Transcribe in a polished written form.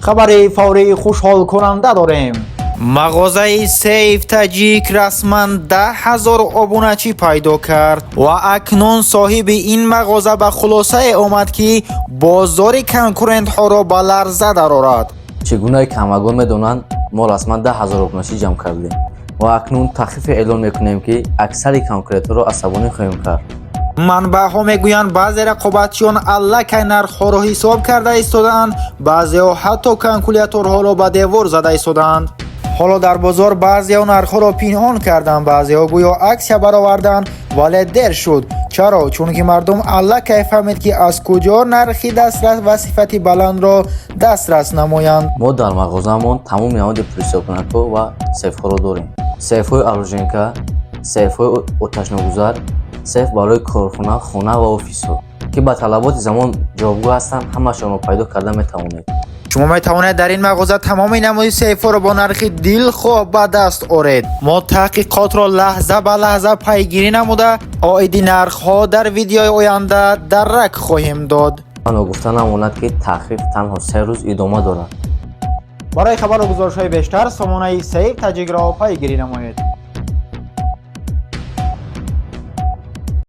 Хабари фаврии хушҳолкунанда дорем. Мағозаи Сейф Таҷик расман 10 000 обуначӣ пайдо кард ва акнун соҳиби ин мағоза ба хулосае омад, ки бозори конкурентҳоро ба ларза дарорад. Чӣ гунае ки ҳамагон медонанд, мо расман 10 000 обуначӣ ҷамъ кардем ва акнун тахфифе эълон мекунем, ки аксари конкурентҳоро асабонӣ хоҳем кард. Манбаъҳо мегӯянд, баъзе рақобатчиён аллакай нархҳоро ҳисоб карда истодаанд, баъзеҳо ҳатто калкуляторҳоро ба девор зада истодаанд. Ҳоло дар бозор баъзеҳо нархҳоро пинҳон карданд, баъзеҳо гӯё аксия бароварданд, вале дер шуд. Чаро? Чунки мардум аллакай фаҳмид, ки аз куҷо нархи дастрас ва сифати баландро дастрас намоянд. Мо дар мағозаамон тамоми намуди пулҳисобкунакҳо ва сейфҳоро дорем: сейфҳои оружейка, сейфҳои оташногузар, сейф барои корхона, хона ва офисҳо, ки ба талаботи замон ҷавобгӯ ҳастанд. Ҳамашонро пайдо карда метавонед. Шумо метавонед дар ин мағоза тамоми намуди сейфҳоро бо нархи дилхоҳ ба даст оред. Мо таҳқиқотро лаҳза ба лаҳза пайгирӣ намуда, оиди нархҳо дар видеои оянда даррак хоҳем дод. Ва ногуфта намонад, ки тахфиф танҳо 3 рӯз идома дорад. Барои хабару гузоришҳои бештар сомонаи Сейф Таҷикро пайгирӣ намоед.